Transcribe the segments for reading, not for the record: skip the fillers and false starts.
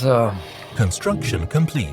So. Construction complete.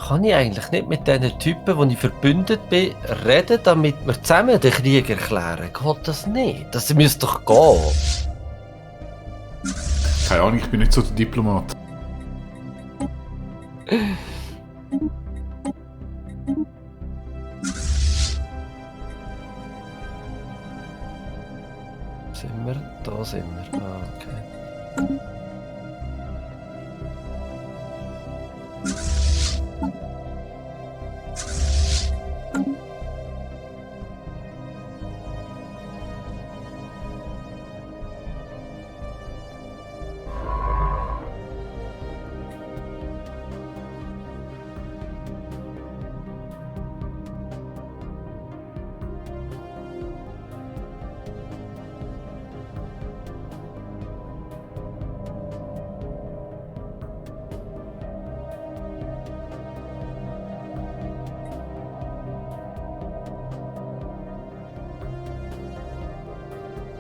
Kann ich eigentlich nicht mit diesen Typen, die ich verbündet bin, reden, damit wir zusammen den Krieg erklären? Geht das nicht? Das müsste doch gehen. Keine Ahnung, ich bin nicht so der Diplomat. Sind wir? Da sind wir. Ah, okay.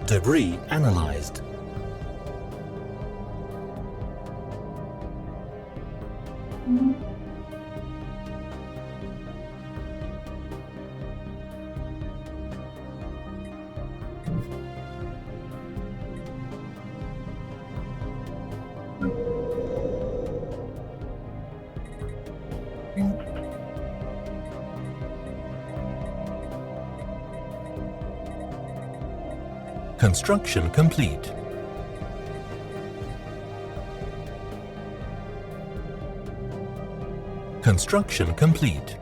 Debris analyzed. Construction complete. Construction complete.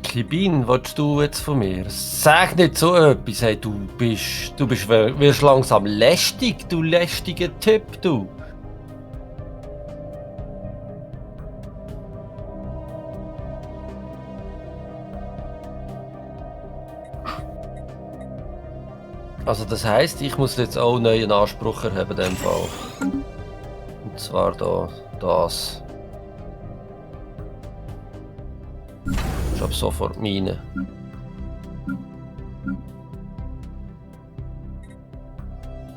Klibin, willst du jetzt von mir? Sag nicht so etwas, hey, wirst langsam lästig, du lästiger Typ, du. Also das heisst, ich muss jetzt auch einen neuen Anspruch erheben in dem Fall. Und zwar das. Ich hab sofort meine.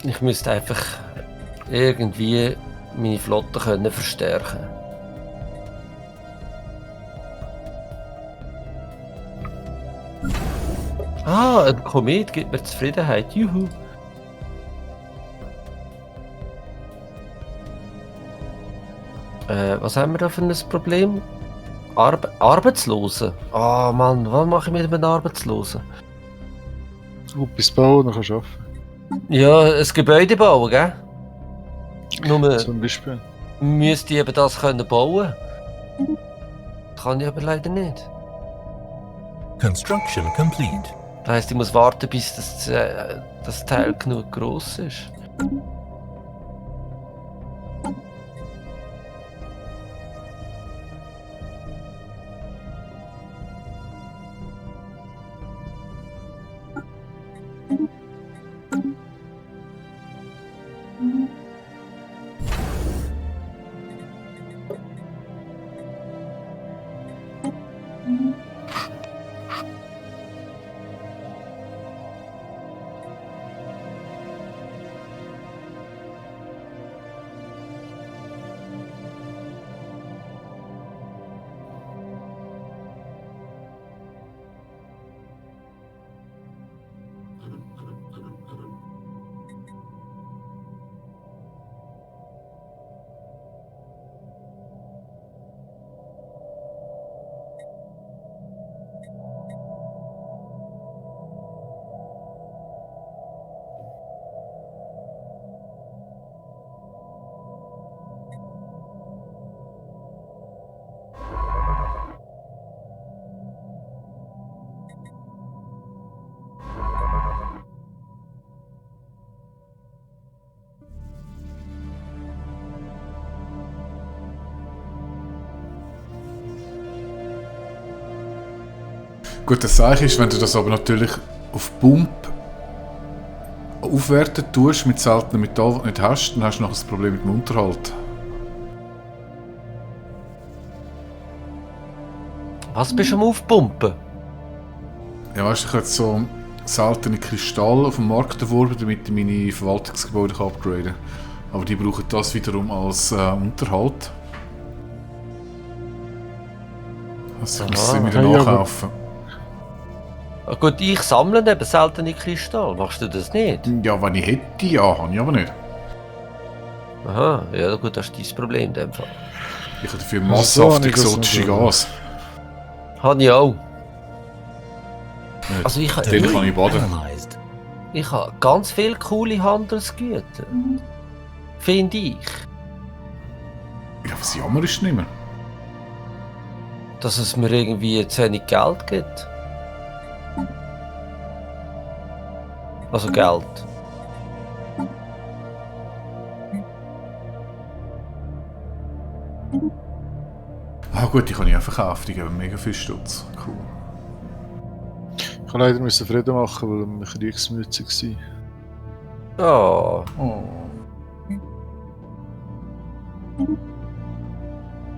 Ich müsste einfach irgendwie meine Flotte können verstärken. Ah, ein Komet gibt mir Zufriedenheit. Juhu. Was haben wir da für ein Problem? Arbeitslose? Ah Mann, was mache ich mit einem Arbeitslosen? Etwas bauen, dann kannst du arbeiten. Ja, ein Gebäude bauen, gell? Nur Zum Beispiel. müsste ich eben das können bauen. Kann ich aber leider nicht. Construction complete. Das heisst, ich muss warten, bis das Teil genug gross ist. Gut, das Zeichen ist, wenn du das aber natürlich auf Pump aufwerten tust mit seltenem Metall, das du nicht hast, dann hast du noch ein Problem mit dem Unterhalt. Was bist du am Aufpumpen? Ja, weißt du, ich habe jetzt so seltene Kristalle auf dem Markt erworben, damit ich meine Verwaltungsgebäude upgraden kann. Aber die brauchen das wiederum als Unterhalt. Also ich muss sie wieder nachkaufen. Ah, gut, ich sammle eben seltene Kristalle. Machst du das nicht? Ja, wenn ich hätte, ja, habe ich aber nicht. Aha, ja gut, das ist dein Problem in dem Fall. Ich habe dafür massenhaft habe ich das exotische nicht Gas. Habe ich auch. Also ich Den kann ich baden. Analyzed. Ich habe ganz viele coole Handelsgüter. Finde ich. Ja, was jammer ist nicht mehr. Dass es mir irgendwie zu wenig Geld gibt. Also Geld. Ah gut, die kann ich auch verkaufen, die geben mega viel Stutz. Cool. Ich musste leider Frieden machen, weil wir kriegsmützig waren. Oh. Oh.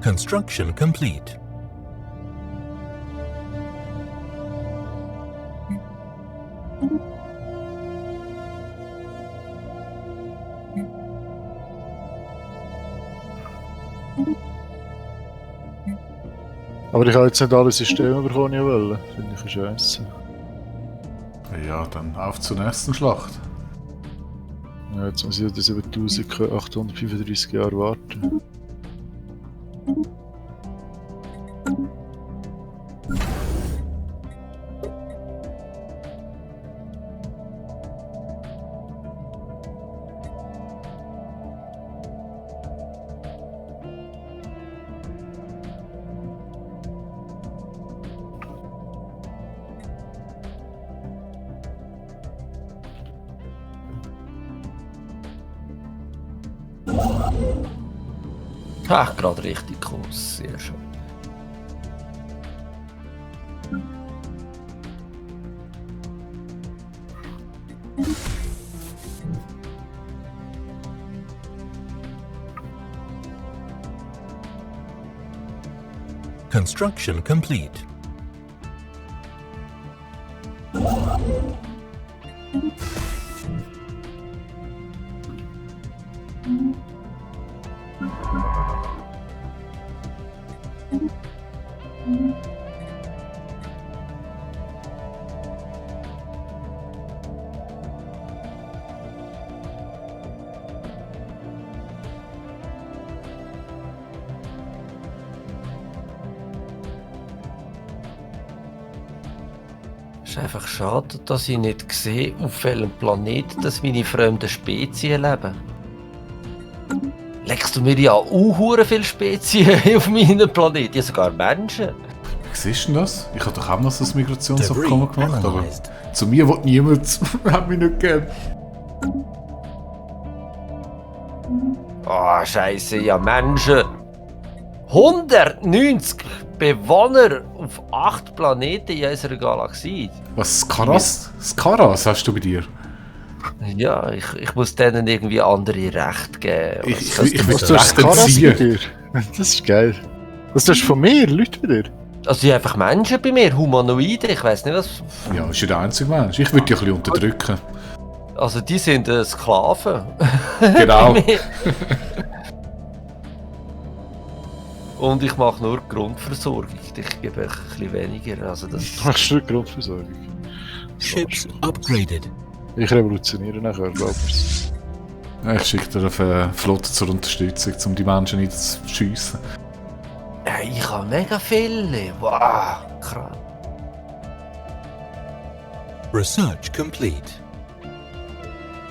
Construction complete. Aber ich habe jetzt nicht alle Systeme bekommen, die ich wollte. Finde ich eine Scheiße. Ja, dann auf zur nächsten Schlacht. Ja, jetzt muss ich die 7835 Jahre warten. Ach, gerade richtig Kurs. Sehr schön. Construction complete. Es ist einfach schade, dass ich nicht sehe, auf welchem Planeten das meine fremden Spezien leben. Leckst du mir ja auch viele Spezien auf meinem Planeten, ja sogar Menschen. Wie siehst du das? Ich habe doch auch mal so ein Debris Migrationsabkommen gemacht, aber analyzed. zu mir will niemand, hat mich nicht gern. Ah, Scheiße, ja Menschen. 190 Bewohner auf 8 Planeten in unserer Galaxie. Was, Skaras hast du bei dir? Ja, ich muss denen irgendwie andere Rechte geben. Ich Also, will Was, du hast Recht Karas bei entziehen. dir? Das ist geil. Was, du hast von mir Leute bei dir? also die einfach Menschen bei mir, Humanoide, ich weiß nicht was. Ja, ist ja der einzige Mensch. Ich würde dich ein bisschen unterdrücken. Also die sind Sklaven. Genau. Bei mir. Und ich mache nur Grundversorgung. Ich gebe ein bisschen weniger. Also das Du machst nur Grundversorgung. Ships upgraded. Ich revolutioniere nachher, glaub ich. Ich schicke dir eine Flotte zur Unterstützung, um die Menschen nicht zu schiessen. Ja, ich habe mega viele. Wow, krass. Research complete.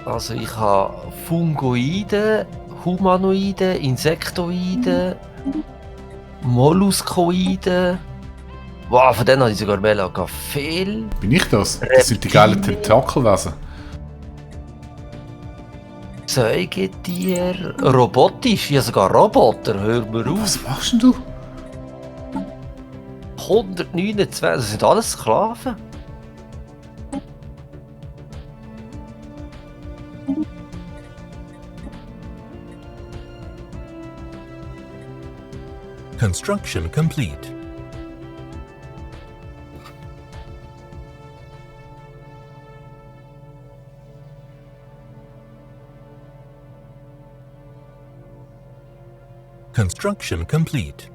Also ich habe Fungoide, Humanoide, Insektoide, Molluskoide. Wow, von denen habe ich sogar mega viel. Bin ich das? Das sind die geilen Reptilien. Tentakelwesen. Säugetier, robotisch, ja sogar Roboter, hör mir auf. Was machst denn du? 129, das sind alles Sklaven. Construction complete. Construction complete.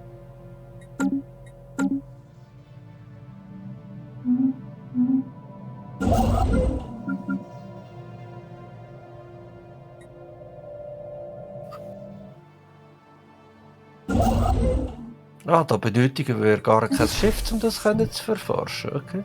Ah, da benötigen wir gar kein Schiff, um das zu verforschen, okay?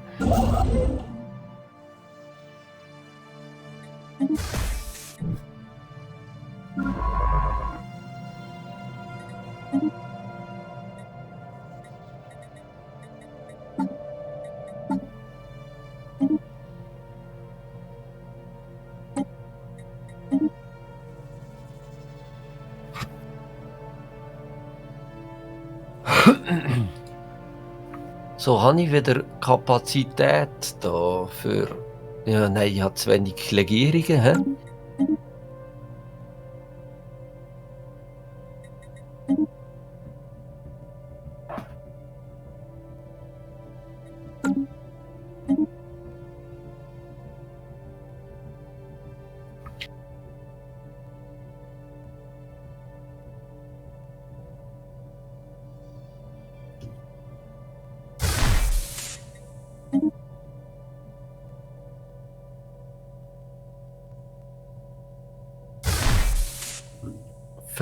So, habe ich wieder Kapazität da für... Ja, nein, ich habe zu wenig Legierungen, hä?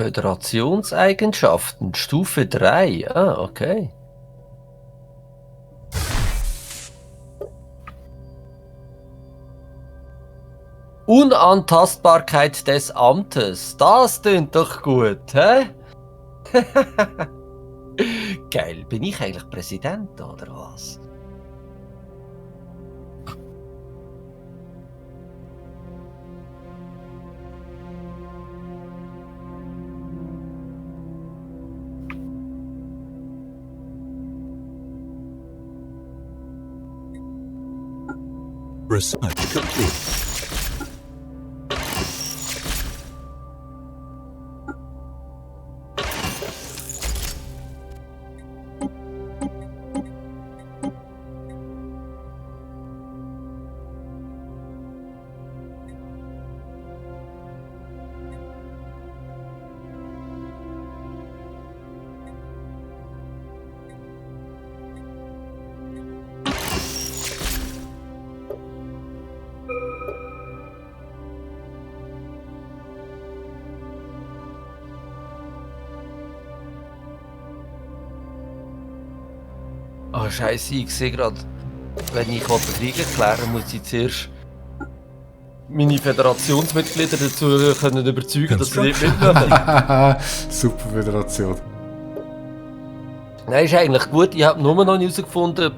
Föderationseigenschaften, Stufe 3. Ah, okay. Unantastbarkeit des Amtes. Das tönt doch gut, hä? Geil. Bin ich eigentlich Präsident oder was? Research complete. Ah, Scheiße, ich sehe gerade, wenn ich den Krieg erklären muss ich zuerst meine Föderationsmitglieder dazu können überzeugen, dass sie nicht mitmachen. Super Föderation. Nein, ist eigentlich gut. Ich habe nur noch nicht herausgefunden,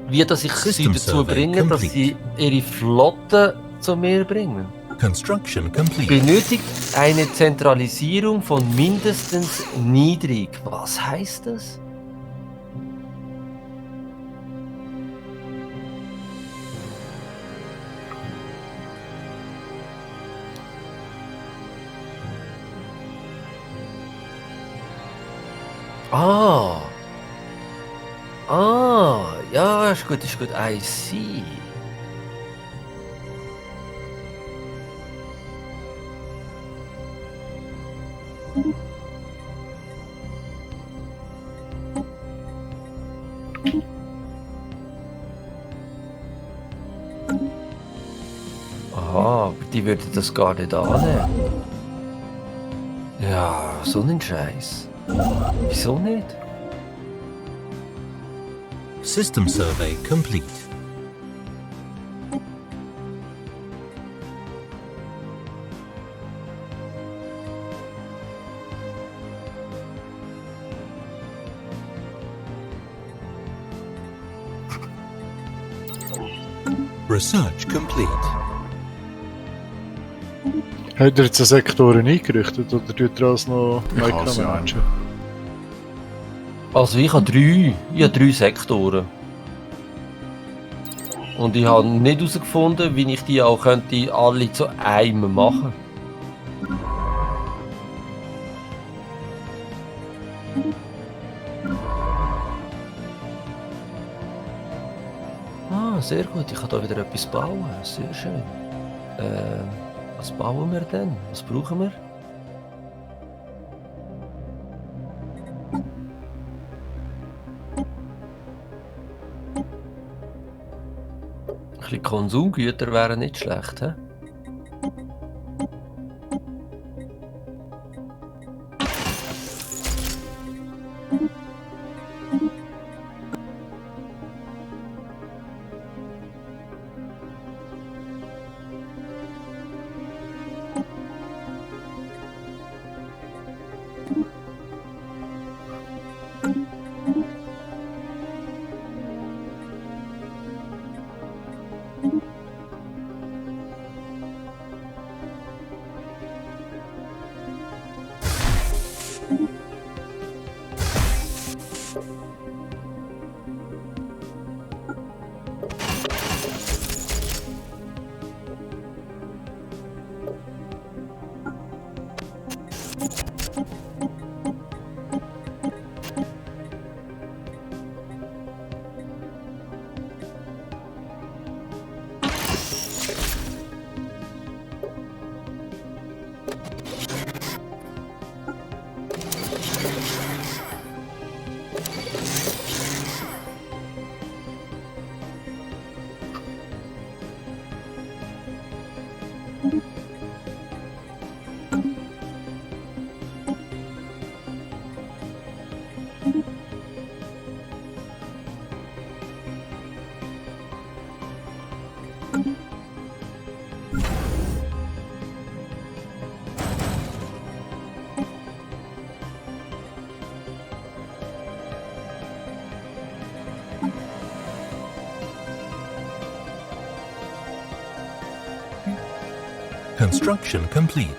wie dass ich sie System dazu survey bringe, dass complete. sie ihre Flotte zu mir bringen. Construction complete. Benötigt eine Zentralisierung von mindestens niedrig. Was heißt das? Ah. Ah, ja, ist gut, ist gut. I see. Aha, aber die würden das gar nicht annehmen. Ja, so ein Scheiß. Wieso nicht? System survey complete. Research complete. Hat er jetzt einen Sektoren eingerichtet oder tut er das noch Ich hasse micromanagen? Also ich habe drei Sektoren. Und ich habe nicht herausgefunden, wie ich die auch könnte alle zu einem machen. Ah, sehr gut. Ich kann da wieder etwas bauen. Sehr schön. Was bauen wir denn? Was brauchen wir? Ein bisschen Konsumgüter wären nicht schlecht, hä? Construction complete.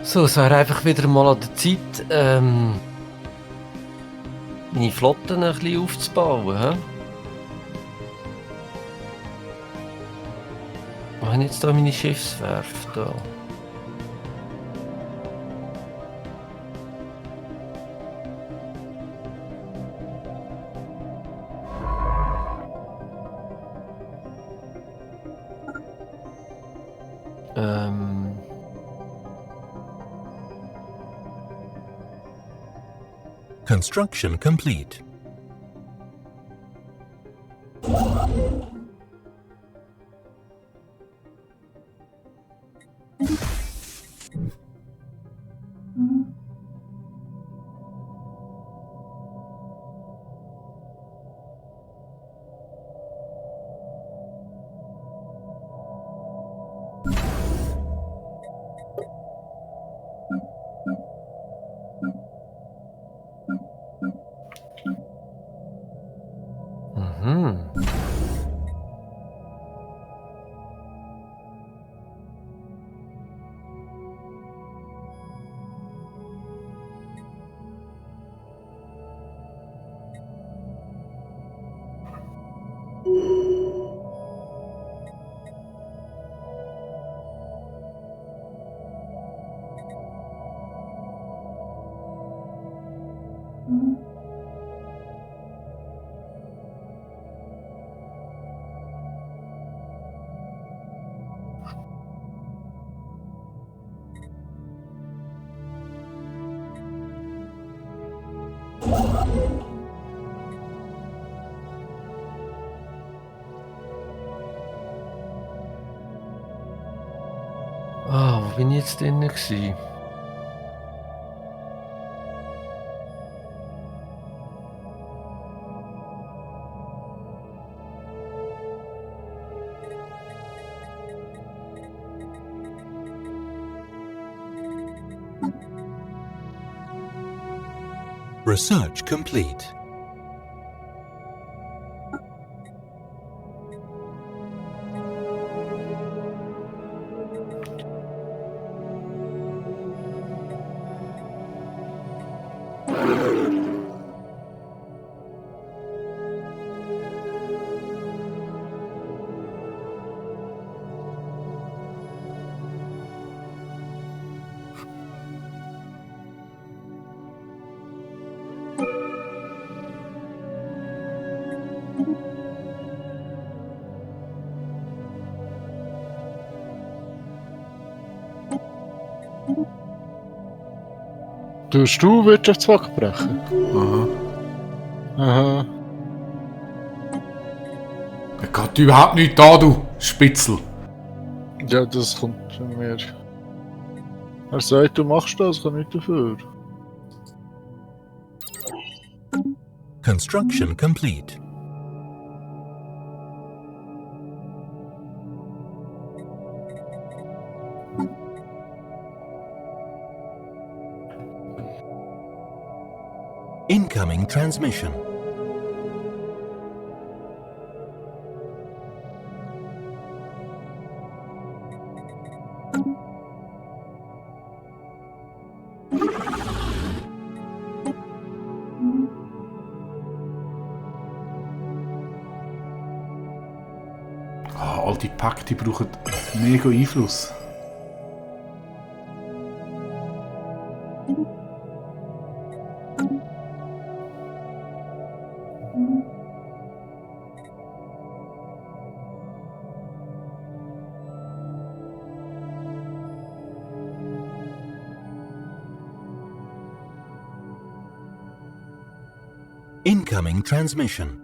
So, es wäre einfach wieder mal an der Zeit, meine Flotten ein bisschen aufzubauen. He? Wo habe ich jetzt hier meine Schiffswerft? Da? Construction complete. Mhm. Wo bin ich jetzt drin gewesen? Research complete. Tust du Wirtschaftswag brechen? Aha. Aha. Er geht überhaupt nicht da, du Spitzel. Ja, das kommt von mir. Er sagt, du machst das, kann nicht dafür. Construction complete. Incoming transmission. All die Packe, die brauchen mega Einfluss. Incoming transmission.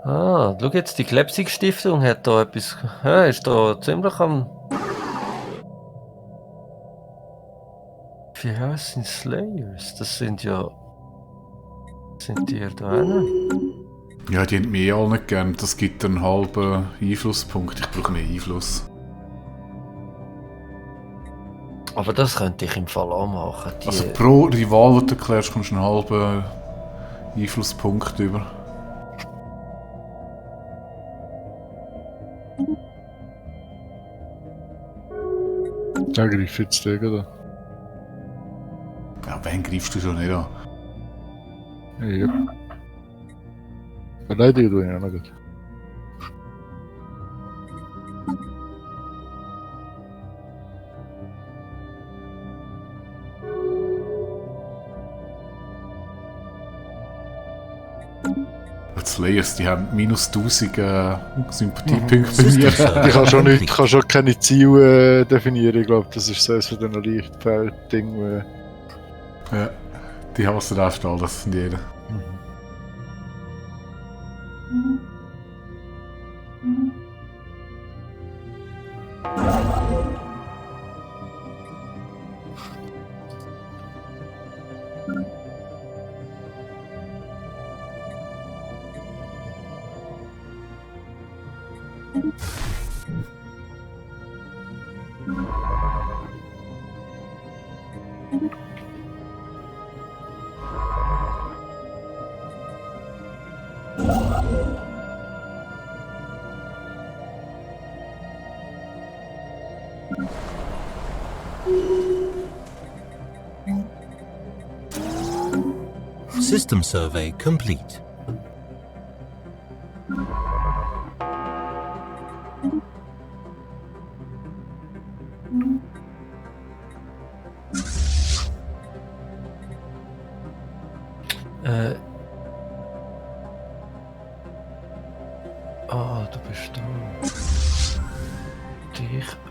Ah, schau jetzt, die Klepsig-Stiftung hat da etwas. Ja, ist da ziemlich am. Wie heißen Slayers? Das sind ja. Sind die da hinten? Ja, die haben mich auch nicht gern. Das gibt einen halben Einflusspunkt. Ich brauche mehr Einfluss. Aber das könnte ich im Fall auch machen. Die, Also pro Rival, den du erklärst, kommst du einen halben Einflusspunkt über. Da greift jetzt der da. Ja, wen greifst du schon nicht an? Ja. Verteidigen tue ich auch noch gut. Die Slayers, die haben minus 1000 Sympathiepunkte bei mir. Ich kann schon nicht, kann schon keine Ziele definieren. Ich glaube, das ist so eines von diesen Leichtfeld-Dingen. Ja, die hassen einfach alles und jeder. System survey complete. Du bist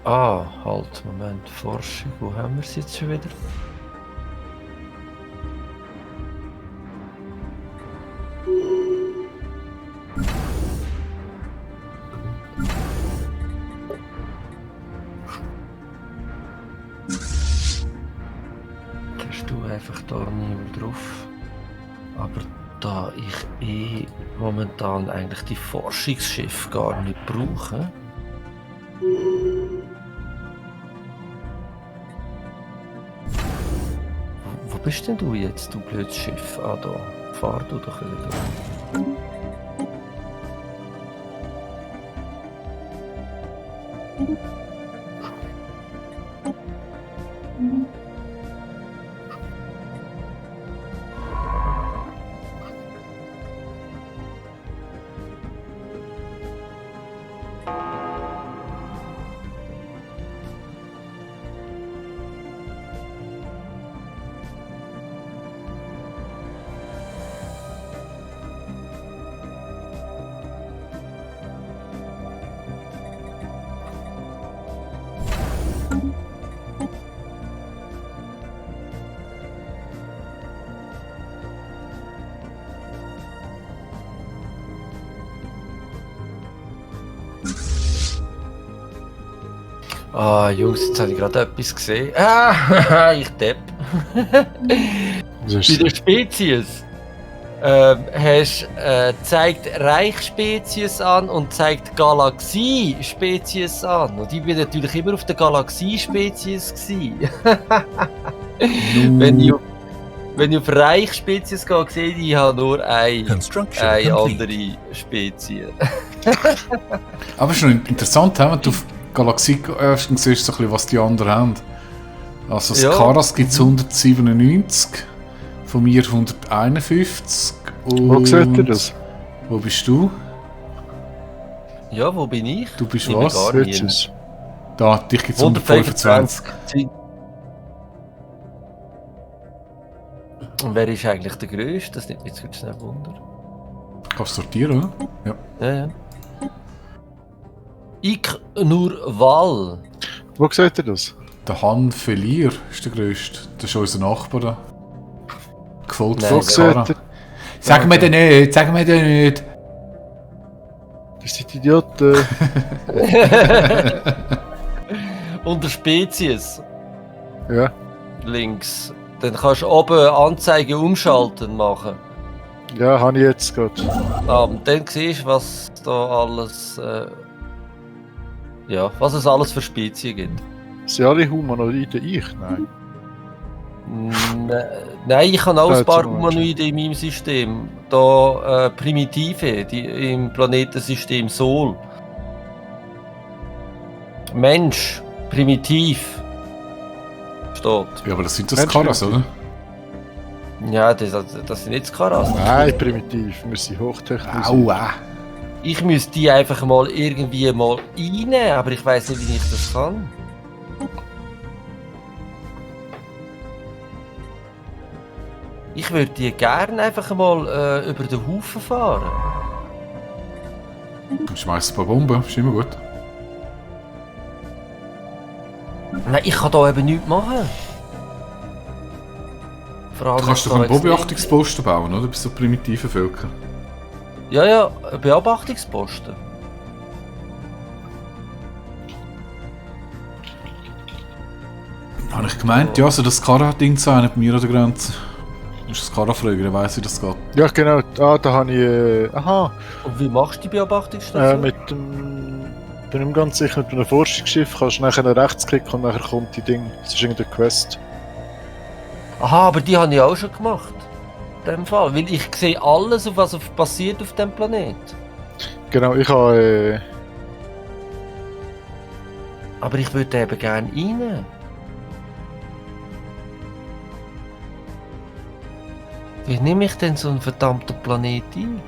da. Halt, Moment, Forschung, wo haben wir es jetzt schon wieder? Hast du einfach da niemand drauf? Aber da ich momentan eigentlich die Forschungsschiffe gar nicht brauche. Wo bist denn du jetzt, du blödes Schiff? Da. Fahr du doch wieder. Jungs, jetzt habe ich gerade etwas gesehen. Ich depp. Was ist Bei der das? Spezies zeigt Reichspezies an und zeigt Galaxie-Spezies an. Und ich bin natürlich immer auf der Galaxie-Spezies gsi. Wenn ich auf Reichspezies gehe, sehe ich habe nur eine Construction andere complete. Spezies. Aber es ist noch interessant, wenn du auf Galaxie siehst, so ein bisschen, was die anderen haben. Also das Ja. Karas gibt es 197, von mir 151. Wo seht ihr das? Wo bist du? Ja, wo bin ich? Du bist Ich bin was? gar nicht. Spezies. Da, dich gibt es 125. 125. Und wer ist eigentlich der Größte? Das nimmt mich jetzt schnell Wunder. Kannst du sortieren, oder? Ja. Ja. Ich nur Wall. Wo seht ihr das? Der Han Felier ist der grösste. Das ist unser Nachbar da. Gefolgt Nein, von Wo seht Kara. ihr? Sag mir den nicht, sag mir den nicht. Das sind Idioten. Unter Spezies Ja. links. Dann kannst du oben Anzeige umschalten machen. Ja, habe ich jetzt gerade. Und dann siehst du, was da alles. Was es alles für Spezien gibt. Sind alle Humanoide ich? Nein. Nein, ich habe auch ein paar zum Humanoide in meinem System. Da Primitive, die im Planetensystem Sol. Mensch, primitiv. Steht. Ja, aber das sind das Mensch, Karas, oder? Ja, das sind nicht Karas. Nein, primitiv. Wir sind hochtechnisch. Aua. Ich müsste die einfach mal irgendwie mal reinnehmen, aber ich weiß nicht, wie ich das kann. Ich würde die gerne einfach mal über den Haufen fahren. Schmeiß ein paar Bomben, ist immer gut. Nein, ich kann da eben nichts machen. Vor allem Du kannst jetzt doch da einen extrem- Beobachtungsposten bauen, oder? Bei so primitiven Völkern. Ja, Beobachtungsposten. Habe ich gemeint, ja, so das Kara-Ding zu sein bei mir an der Grenze. Du musst das Kara fragen, dann weiss, wie das geht. Ja, genau. Da habe ich. Aha. Und wie machst du die Beobachtungsstation? Mit dem. Bin ich ganz sicher, mit einem Forschungsschiff kannst du nachher rechtsklicken und nachher kommt die Ding. Das ist irgendeine Quest. Aha, aber die habe ich auch schon gemacht. In dem Fall. Weil ich sehe alles, was passiert auf dem Planet. Genau, ich habe. Aber ich würde eben gerne rein. Wie nehme ich denn so einen verdammten Planet ein?